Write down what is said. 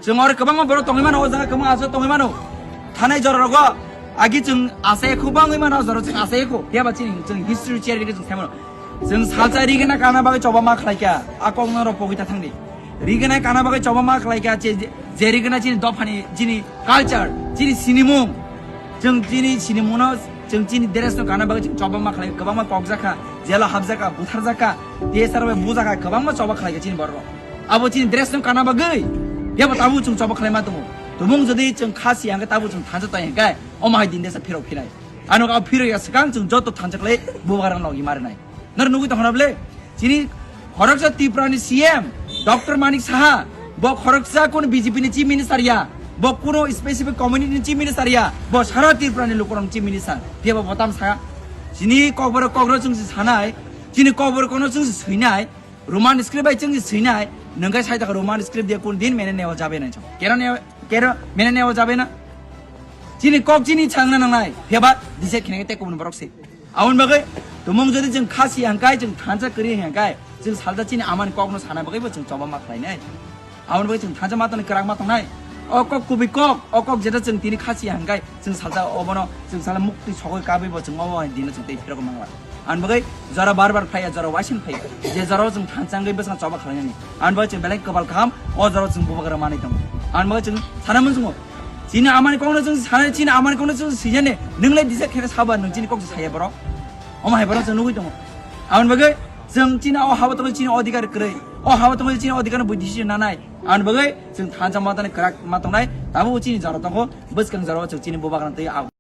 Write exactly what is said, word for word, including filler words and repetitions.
Chwng oro kwbangma borok tongwi mano, o jaga kwbangma aswk tongwi mano. Thanai jora rogo agi chwng asai khu bangwi mano, o jora chwng asai khu. Phiya ba chini chwng history chair ri chwng sai mano. Chwng salsa rigena kana bagwi choba ma khlai kha. A kok nang rok pogwi ta thangdi. Rigena kana bagwi choba ma khlai kha, che, je rigena chini dophani, chini culture, chini sinimung. Chwng chini sinimungno, chwng chini dress no kana bagwi chwng choba ma khlai, kwbangma kok jakha, jela hap jakha, buthar jakha, T S R bai bujakha, kwbangma choba khlai kha chini borok. Abo chini dress no kana bagwi, yabo tabu chwng choba khlai ma tongo. Tumung jodi chwng khasi hangkhe tabu chwng thansa tai hangkhe, omo hai din desa phirok phirai. Ano ka phirok ya swkang chwng joto thansa khlai bubagra logi marinai. Nor nugwi tongna ble? Chini khoroksa Tripura ni C M, Doctor Manik Saha, bo khoroksa kun B J P ni Chief Minister ya, bo kuno specific community ni Chief Minister ya, bo sara Tripura ni lukurok ni Chief Minister. Phiya bo botam sa. Chini kokboro kokro chwng si sanai, chini kokboro kono chwng si swinai, Roman script bai chwng si swinai, nungkai sai ta Roman script dia kun din mene newa jabe nai chong. Kero ne, kero mene newa jabe na? Chini kok chini changna nangnai, phiya ba dise khine te kubun borok se. Aboni bagwi tumung jodi chwng khasi hangkai, chwng thansa kwrwi hangkai, chwng salsa chini amani kokno sana bagwi bo chwng choba ma khlainai. Aboni bagwi chwng thansa ma tongnai, kwrak ma tongnai. O kok kubui kok, o kok jeta chwng tini khasi hangkai, chwng salsa obono, chwng sala mukti sogwi kabwi bo chwng obo hai dino chwng tei phirok mangla. Aboni bagwi jora bar bar phaiya, jora waising phaiya. Je jora chwng thansa hangkai bwsang choba khlainani. Aboni bagwi chwng belai kwbal kaham, o jora chwng bubagra manwi tongo. Aboni bagwi chwng sana munsukgo. Chini amani kokno chwng sanai, chini amani kokno chwng sijane, nwnglai disa khe saba nwng chini kok saya borok. Omo hai borok chwng nugwi tongo. Aboni bagwi chwng chini o habo tongo chini odhikar kwrwi. O habo tongo chini odhikar no bui decision nanai. Aboni bagwi chwng thansa matani kwrak ma tongnai. Tabuk chini jora tongo, bwskang jora o chwng chini bubagra twi abo.